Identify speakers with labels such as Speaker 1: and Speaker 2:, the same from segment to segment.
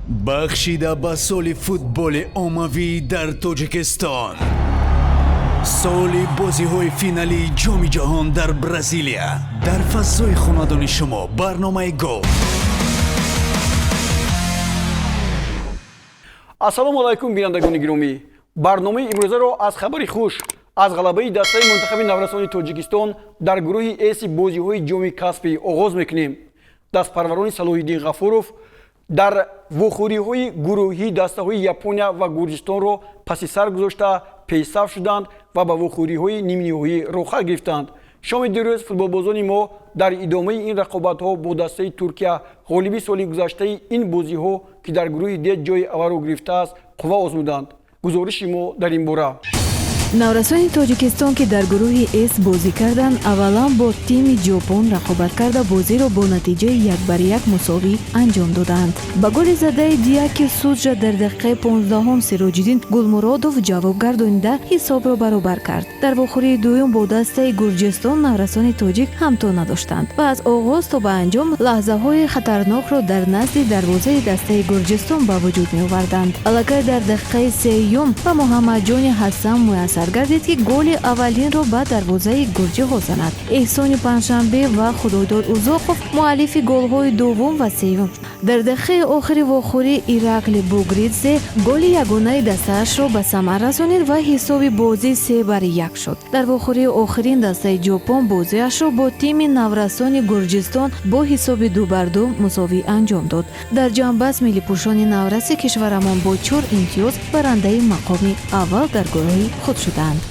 Speaker 1: Бахшида ба соли футболи оммавӣ дар Тоҷикистон, соли бозиҳои финалии Ҷоми ҷаҳон дар Бразилия, дар фазои хонадони шумо барномаи «Гол».
Speaker 2: Ассалому алайкум, бинандагони гиромӣ! Барномаи имрӯзаро аз хабари хуш, аз ғалабаи дастаи мунтахаби наврасони Тоҷикистон дар гурӯҳи С бозиҳои Ҷоми Каспӣ оғоз мекунем. Дастпарварони Салоҳиддин Ғафуров дар вохӯриҳои гурӯҳӣ дастаҳои Япония ва Гурҷистонро паси сар гузошта, пешсаф шуданд ва ба вохӯриҳои нимниҳоӣ роҳхат гирифтанд. Шоми дирӯз футболбозони мо дар идомаи ин рақобатҳо бо дастаи Туркия, ғолиби соли гузаштаи ин бозиҳо, ки дар гурӯҳи Д ҷои аввалро гирифтааст, қувва озмуданд. Гузориши мо дар ин бора.
Speaker 3: Наврасони Тоҷикистон, ки дар гурӯҳи С бозӣ карданд, аввалан бо тими Ҷопон рақобат карда, бозиро бо натиҷаи 1-1 мусовӣ анҷом доданд. Ба голи задаи Диаки Суҷа дар дақиқаи 15-ҳум Сироҷиддин Гулмуродов ҷавоб гардонида, ҳисобро баробар кард. Дар вохӯрии дуюм бо дастаи Гурҷистон наврасони тоҷик ҳамто надоштанд ва аз оғоз то ба анҷом лаҳзаҳои хатарнокро дар назди дарвозаи дастаи Гурҷистон ба вуҷуд меоварданд. Аллакай дар дақиқаи сеюм ба Муҳаммадҷони Ҳасан муяссар гардид, ки голи аввалинро ба дарвозаи гурҷиҳо занад. Эҳсони Панҷшанбе ва Худойдод Узоқов муаллифи голҳои дуввум ва сеюм. Дар дақиқаи охири вохӯрӣ Иракли Бугридзе голи ягонаи дастаашро ба самар расонид ва ҳисоби бозӣ 3-1 шуд. Дар вохӯрии охирин дастаи Ҷопон бозиашро бо тими наврасони Гурҷистон бо ҳисоби 2-2 мусовӣ анҷом дод. Дар ҷамъбаст миллипӯшони навраси кишварамон бо чор имтиёз барандаи мақоми аввал дар гурӯҳи худ шуданд.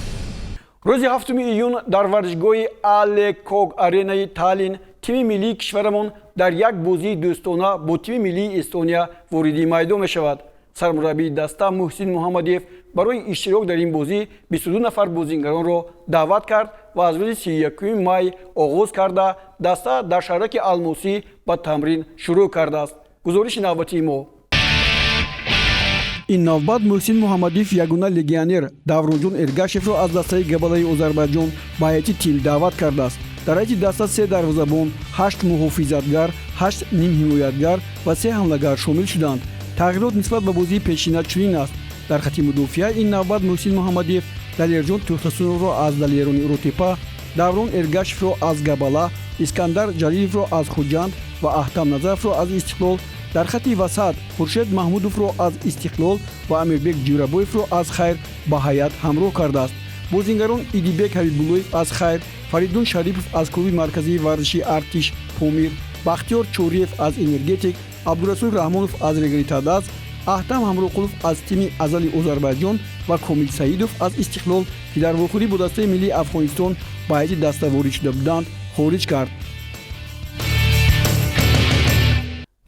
Speaker 2: Рӯзи 7 июн дар варзишгоҳи А. Ле Кок Аренаи Таллин тими миллии кишварамон дар як бозии дӯстона бо тими миллии Эстония вориди майдон мешавад. Сармураббии даста Муҳсин Муҳаммадиев барои иштирок дар ин бозӣ 22 нафар бозингаронро даъват кард ва аз рӯзи 31 май оғоз карда, даста дар шаҳраки Алмосӣ ба тамрин шурӯъ кардааст. Гузориши навбатии мо. Ин навбат Муҳсин Муҳаммадиев ягона легионер Давронҷон Эргашевро аз дастаи Габалаи Озарбайҷон ба ҳайати тим даъват кардааст. Дар ҳайати даста се дарвозабон, ҳашт муҳофизатгар, ҳашт нимҳимоятгар ва се ҳамлагар шомил шуданд. Тағйирот нисбат ба бозии пешина чунин аст: дар хати мудофиа ин навбат Муҳсин Муҳаммадиев Далерҷон Тӯхтасуновро аз Далерони Уротепа, Даврон Эргашевро аз Габала, Искандар Ҷалиловро аз Хуҷанд ва Аҳтам Назаровро аз Истиқлол, дар хати васат Хуршед Маҳмудовро аз Истиқлол ва Амирбек Ҷӯрабоевро аз Хайр ба ҳайат ҳамроҳ кардааст. Бозингарон Идибек Ҳабибуллоев аз Хайр, Фаридун Шарипов аз клуби марказии варзишии Артиш Помир, Бахтиёр Чориев аз Энергетик, Абдурасул Раҳмонов аз Регари Тадаз, Аҳтам Ҳамроқулов аз тими Азали Озарбайҷон ва Комил Саидов аз Истиқлол, ки дар вохӯрӣ бо дастаи миллии Афғонистон ба ҳайати даста ворид шуда буданд, хориҷ кард.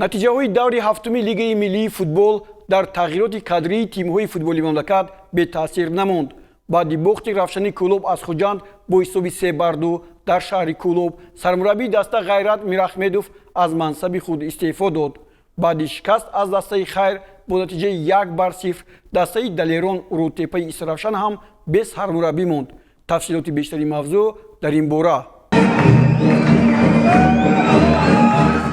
Speaker 2: Натиҷаҳои даври ҳафтуми Лигаи миллии футбол дар тағйироти кадрии тимҳои футболи мамлакат бетаъсир намонд. Баъди бохти Равшани Кӯлоб аз Хуҷанд бо ҳисоби 3-2 дар шаҳри Кӯлоб, сармураббии даста Ғайрат Мирахмедов аз мансаби худ истеъфо дод. Баъди шикаст аз дастаи Хайр бо натиҷаи 1-0, дастаи Далерон Уротепаи Истаравшан ҳам бе сармураббӣ монд. Тафсилоти бештари мавзӯъ дар ин бора.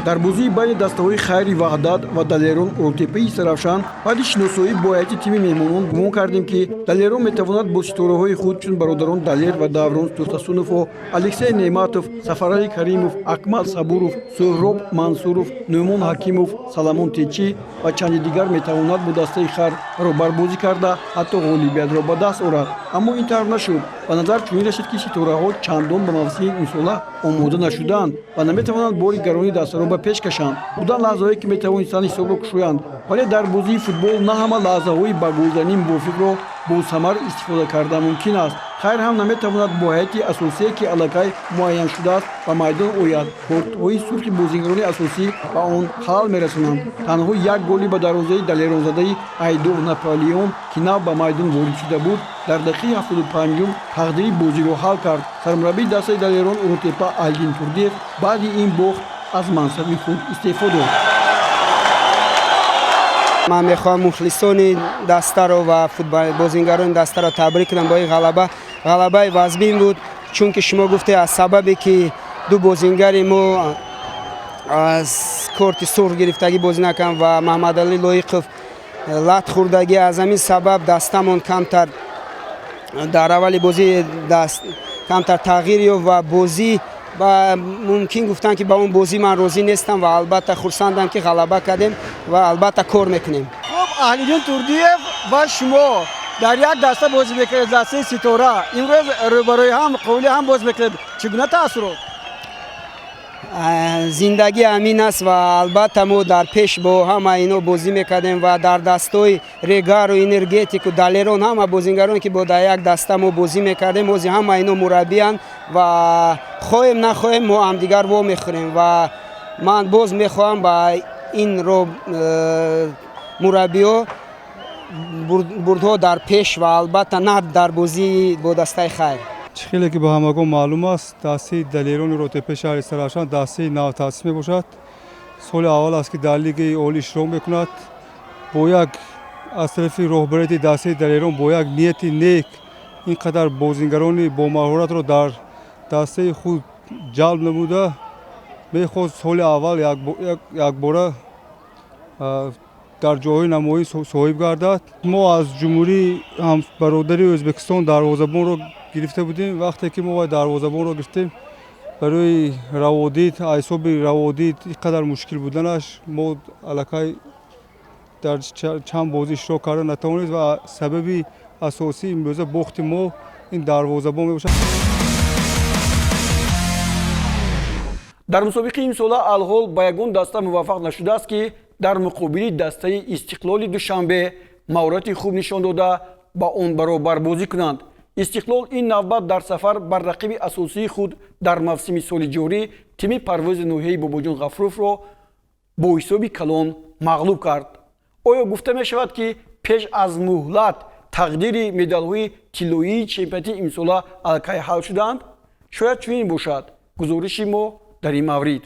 Speaker 2: Дар бозии байни дастаҳои Хайри Ваҳдат ва Далерон Уротепаи Истаравшан баъди шиносоӣ бо ҳайати тими меҳмонон гумон кардем, ки Далерон метавонад бо ситораҳои худ, чун бародарон Далер ва Даврон Тӯхтасуновҳо, Алексей Неъматов, Сафарали Каримов, Акмал Сабуров, Суҳроб Мансуров, Нӯъмон Ҳакимов, Саламон Течӣ ва чанди дигар, метавонад бо дастаи Хайр баробар бозӣ карда, ҳатто ғолибиятро ба даст орад. Аммо ин тавр нашуд. Ба назар чунин расид, ки ситораҳо чандон ба мавсими имсола омода нашудаанд ва наметавонанд бори гарони дастаро ба пеш кашанд. Буданд лаҳзаҳое, ки метавонистанд ҳисобро кушоянд, вале дар бозии футбол на ҳама лаҳзаҳои ба голзанӣ мувофиқро босамар истифода карда мумкин аст. Хайр ҳам наметавонад бо ҳайати асосие, ки аллакай муайян шудааст, ба майдон ояд. Кортҳои сурхи бозингарони асосӣ ба он халал мерасонанд. Танҳо як голи ба дарвозаи далеронзадаи Айдов Наполеон, ки нав ба майдон ворид шуда буд, дар дақиқаи 75-ум тақдири бозиро ҳал кард. Сармураббии дастаи Далерон Уротепа Айдин Турдиев баъди ин бохт аз мансаби худ истеъфо дод.
Speaker 4: Ман мехоҳам мухлисони дастаро ва бозингарони дастаро табрик кунам бо ин ғалаба. Ғалабаи вазмин буд, чунки шумо гуфте, аз сабабе ки ду бозингари мо аз корти сурх гирифтагӣ бозӣ накард ва Маҳмадалӣ Лоиқов лат хӯрдагӣ. Аз ҳамин сабаб дастамон камтар дар аввали бозӣ камтар тағйир ёфт ва бозӣ ва мумкин гуфтан ки ба он бозӣ ман розӣ нестам ва албатта хурсандам ки ғалаба кардем ва албатта кор мекунем.
Speaker 2: Хуб, Аҳлиддин Турдиев ва шумо дар як даста бозӣ мекунед, дастаи Ситора. Имрӯз рӯбарӯи ҳам муқобили ҳам бозӣ мекунед. Чӣ гуна таассурот?
Speaker 4: Зиндагӣ ҳамин аст ва албатта мо дар пеш бо ҳама ино бозӣ мекардем ва дар дастҳои Регару, Энергетику, Далерон ҳама бозингароне ки бо дар як даста мо бозӣ мекардем, ҳозир ҳама ино мураббиянд ва хоҳем нахоҳем мо ҳамдигар вомехӯрем ва ман боз мехоҳам ба ин ро мураббиҳо бурдҳо дар пеш ва албатта на дар бозӣ бо дастаи Хайр.
Speaker 5: Чӣ хеле ки ба ҳамагон маълум аст, дастаи Далерони Ротепаи шаҳри Сарафшан дастаи навтаъсис мебошад. Соли аввал аст ки дар лигаи олӣ иштирок мекунад. Бо як аз тарафи роҳбарияти дастаи Далерон бо як нияти нек ин қадар бозингарони бомаҳоратро дар дастаи худ ҷалб намуда мехост соли аввал якбора дар ҷойҳои намоӣ соҳиб гардад. Мо аз ҷумҳурии ҳамбародари Ӯзбекистон дарвозабонро гирифта будем. Вақте ки мо дарвозабонро гирифтем, барои раводид, ҳисоби раводид ин қадар мушкил буданаш мо аллакай дар чанд бозӣ иштирок карда натавонед ва сабаби асосии имрӯза бохти мо ин дарвозабон мебошад.
Speaker 2: Дар мусобиқаи имсола алҳол ба ягон даста муваффақ нашудааст ки дар муқобили дастаи Истиқлоли Душанбе маҳорати хуб нишон дода ба он баробар бозӣ кунанд. Истиқлол ин навбат дар сафар бар рақиби асосии худ дар мавсими соли ҷорӣ тими Парвози ноҳияи Бобоҷон Ғафуровро бо ҳисоби калон мағлуб кард. Оё гуфта мешавад ки пеш аз муҳлат тақдири медалҳои тиллоии чемпионати имсола аллакай ҳал шудаанд? Шояд чунин бошад. Гузориши мо дар ин маврид.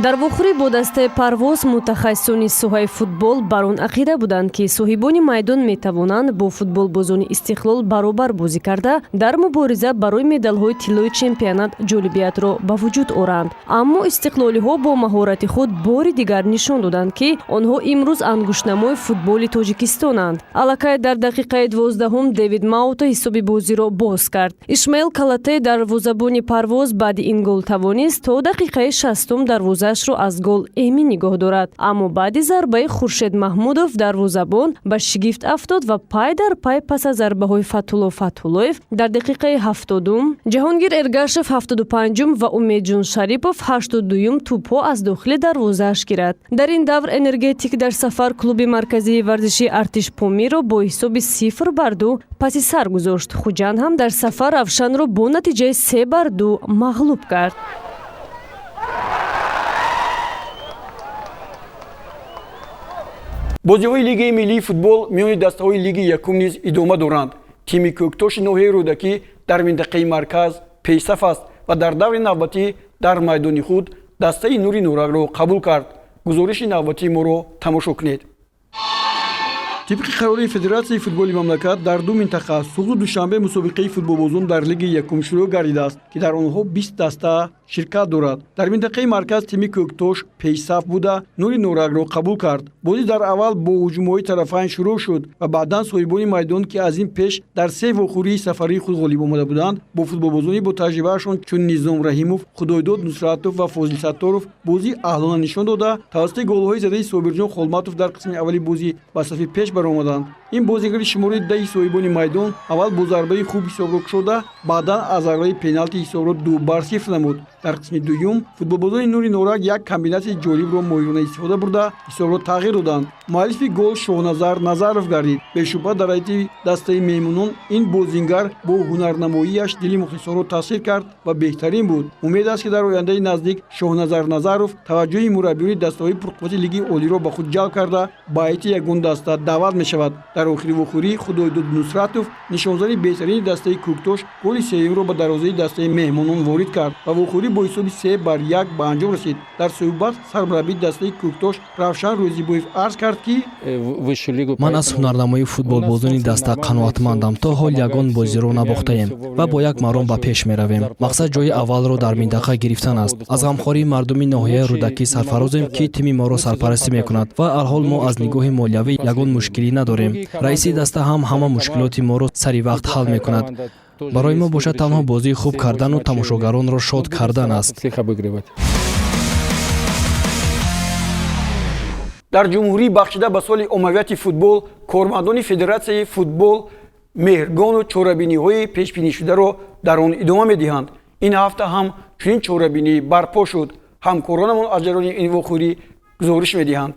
Speaker 6: Дар вохӯрӣ бо дастаи Парвоз мутахассисони соҳаи футбол бар он ақида буданд, ки соҳибони майдон метавонанд бо футболбозони Истиқлол баробар бозӣ карда дар мубориза барои медалҳои тиллои чемпионат ҷолибиятро ба вуҷуд оранд. Аммо истиқлолиҳо бо маҳорати худ бори дигар нишон доданд, ки онҳо имрӯз ангуштнамои футболи Тоҷикистонанд. Аллакай дар дақиқаи 12-ум Дэвид Мауто ҳисоби бозиро боз кард. Исмаил Калате дарвозабони Парвоз баъди ин гол тавонист то дақиқаи 60-ум дарвоза дарвозаашро аз гол эмин нигоҳ дорад. Аммо баъди зарбаи Хуршед Маҳмудов дарвозабон ба шигифт афтод ва пай дар пай пас аз зарбаҳои Фатҳулло Фатҳуллоев дар дақиқаи 70-ум, Ҷаҳонгир Эргашев 75-ум ва Умедҷон Шарипов 82-юм тӯбҳо аз дохили дарвозааш гирад. Дар ин давр Энергетик дар сафар клуби марказии варзишии Артиш Помиро бо ҳисоби 0-2 паси сар гузошт. Хуҷанд ҳам дар сафар Равшанро бо натиҷаи 3-2 мағлуб кард.
Speaker 2: Бозиҳои лигаи миллии футбол миёни дастаҳои лиги якум низ идома доранд. Тими Кӯктоши ноҳияи Рӯдакӣ дар минтақаи марказ пешсаф аст ва дар даври навбатӣ дар майдони худ дастаи Нури Норакро қабул кард. Гузориши навбатии моро тамошо кунед. Тибқи қарори Федератсияи футболи мамлакат дар ду минтақа Суғду Душанбе мусобиқаи футболбозон дар лиги якум шурӯъ гардидааст, ки дар онҳо 20 даста ширкат дорад. Дар минтақаи марказ тими Кӯктош пешсаф буда Нури Норакро қабул кард. Бозӣ дар аввал бо ҳуҷумҳои тарафайн шурӯъ шуд ва баъдан соҳибони майдон, ки аз ин пеш дар се вохӯрии сафарии худ ғолиб омада буданд, бо футболбозони бо таҷрибаашон чун Низом Раҳимов, Худойдод Нусратов ва Фозил Сатторов бозии аҳлона нишон дода тавассути голҳои задаи Собирҷон Холматов дар қисми аввали бозӣ ба сафи пеш баромаданд. Ин бозигари шумораи 10 соҳибони майдон аввал бо зарбаи хуб ҳисобро кушода, баъдан аз зарбаи пеналти ҳисобро 2-0 намуд. Дар қисми дуюм футболбозони Нури Норак як комбинатсияи ҷолибро моҳирона истифода бурда ҳисобро тағйир доданд. Муаллифи гол Шоҳназар Назаров гардид. Бешубҳа дар ҳайати дастаи меҳмонон ин бозингар бо ҳунарнамоияш дили мухлисонро таъсир кард ва беҳтарин буд. Умед аст, ки дар ояндаи наздик Шоҳназар Назаров таваҷҷӯҳи мураббиёни дастаҳои пурқуввати лиги олиро ба худ ҷалб карда ба ҳайати ягон даста даъват мешавад. Дар охири вохӯрӣ Худойдод Нусратов нишонзани беҳтарини дастаи Кӯктош голи сеюмро ба дарвозаи дастаи меҳмонон ворид кард ва вохӯрӣ Бозӣ бо ҳисоби 3-1 ба анҷом расид. Дар суҳбат сармураббии дастаи Кӯктош Равшан Рӯзибоев арз кард, ки
Speaker 7: Ман аз ҳунарнамоии футболбозони даста қаноатмандам. То ҳол ягон бозиро набохтаем ва бо як маром ба пеш меравем. Мақсад ҷои аввалро дар минтақа гирифтан аст. Аз ғамхории мардуми ноҳияи Рӯдакӣ сарфарозем, ки тими моро сарпарастӣ мекунад ва алҳол мо аз нигоҳи молиявӣ ягон мушкилӣ надорем. Раиси даста ҳам ҳама мушкилоти моро сари вақт ҳал мекунад. Барои мо бошад, танҳо бозии хуб кардану тамошогаронро шод кардан аст.
Speaker 2: Дар ҷумҳурӣ бахшида ба соли оммавияти футбол кормандони Федератсияи футбол меҳргону чорабиниҳои пешбинишударо дар он идома медиҳанд. Ин ҳафта ҳам чунин чорабинӣ барпо шуд. Ҳамкоронамон аз ҷараёни ин вохӯрӣ гузориш медиҳанд.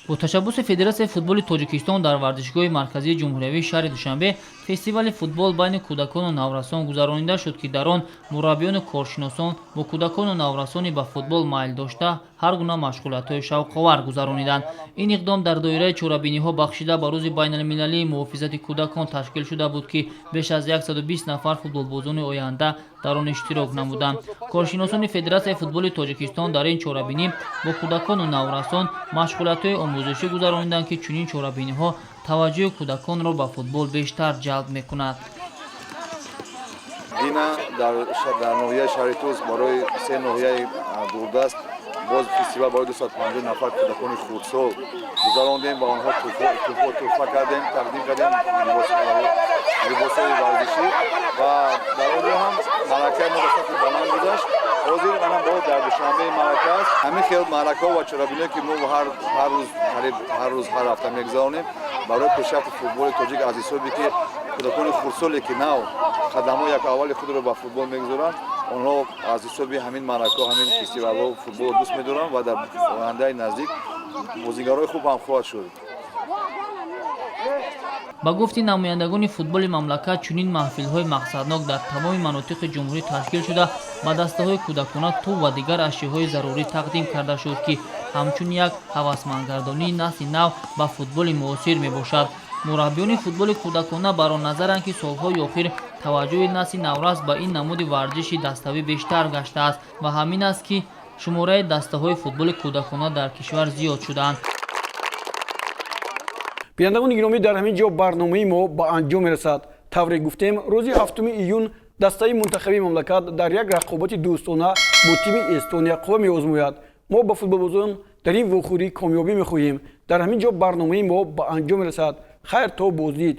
Speaker 8: Бо ташаббуси Федератсияи футболи Тоҷикистон дар варзишгоҳи марказии ҷумҳуриявии шаҳри Душанбе фестивали футбол байни кӯдакону наврасон гузаронида шуд, ки дар он мураббиёну коршиносон бо кӯдакону наврасони ба футбол майл дошта ҳар гуна машғулиятҳои шавқовар гузарониданд. Ин иқдом дар доираи чорабиниҳо бахшида ба Рӯзи байналмилалии муҳофизати кӯдакон ташкил шуда буд, ки беш аз 120 нафар футболбозони оянда дар он иштирок намуданд. Коршиносони Федератсияи футболи Тоҷикистон дар ин чорабинӣ бо кӯдакону наврасон машғулиятҳои омӯзишӣ гузарониданд, ки чунин чорабиниҳо таваҷҷӯҳи кӯдаконро ба футбол бештар ҷалб мекунад.
Speaker 9: Дина дар ноҳияи шаҳри Тӯс барои се ноҳияи дурдаст боз фестивал барои 250 нафар кӯдакони хурдсол гузарондем ва онҳо туҳфа кардем, тақдим кардем либосҳои варзишӣ ва дар он ҷо ҳам маъракаи мо ба сатҳи баланд гузашт. Ҳозир ана боз дар Душанбе маърака аст. Ҳамин хел маъракаҳо ва чорабиниҳо, ки мо ҳар рӯз, қариб ҳар рӯз, ҳар ҳафта мегузаронем барои пешрафти футболи тоҷик, аз ҳисобе ки кӯдакони хурдсоле, ки нав қадамҳои як аввали худро ба футбол мегузоранд, онҳо аз ҳисоби ҳамин маъракаҳо, ҳамин фестивалҳо футболро дӯст медоранд ва дар ояндаи наздик бозигарои хуб ҳам хоҳад шуд.
Speaker 8: Ба гуфти намояндагони футболи мамлакат, чунин маҳфилҳои мақсаднок дар тамоми манотиқи ҷумҳурӣ ташкил шуда, ба дастаҳои кӯдакона тӯб ва дигар ашёҳои зарурӣ тақдим карда шуд, ки ҳамчун як ҳавасмандгардонии насли нав ба футболи муосир мебошад. Мураббиёни футболи кӯдакона бар он назаранд, ки солҳои охир таваҷҷӯҳи насли наврас ба ин намуди варзиши даставӣ бештар гаштааст ва ҳамин аст, ки шумораи дастаҳои футболи кӯдакона дар кишвар зиёд шудаанд.
Speaker 2: Бинандагони гиромӣ, дар ҳамин ҷо барномаи мо ба анҷом мерасад. Тавре гуфтем, рӯзи 7 июн дастаи мунтахаби мамлакат дар як рақобати дӯстона бо тими Эстония қувва меозмояд. Мо ба футболбозон дар ин вохӯрӣ комёбӣ мехоҳем. Дар ҳамин ҷо барномаи мо ба анҷом мерасад. Хайр, то боздид.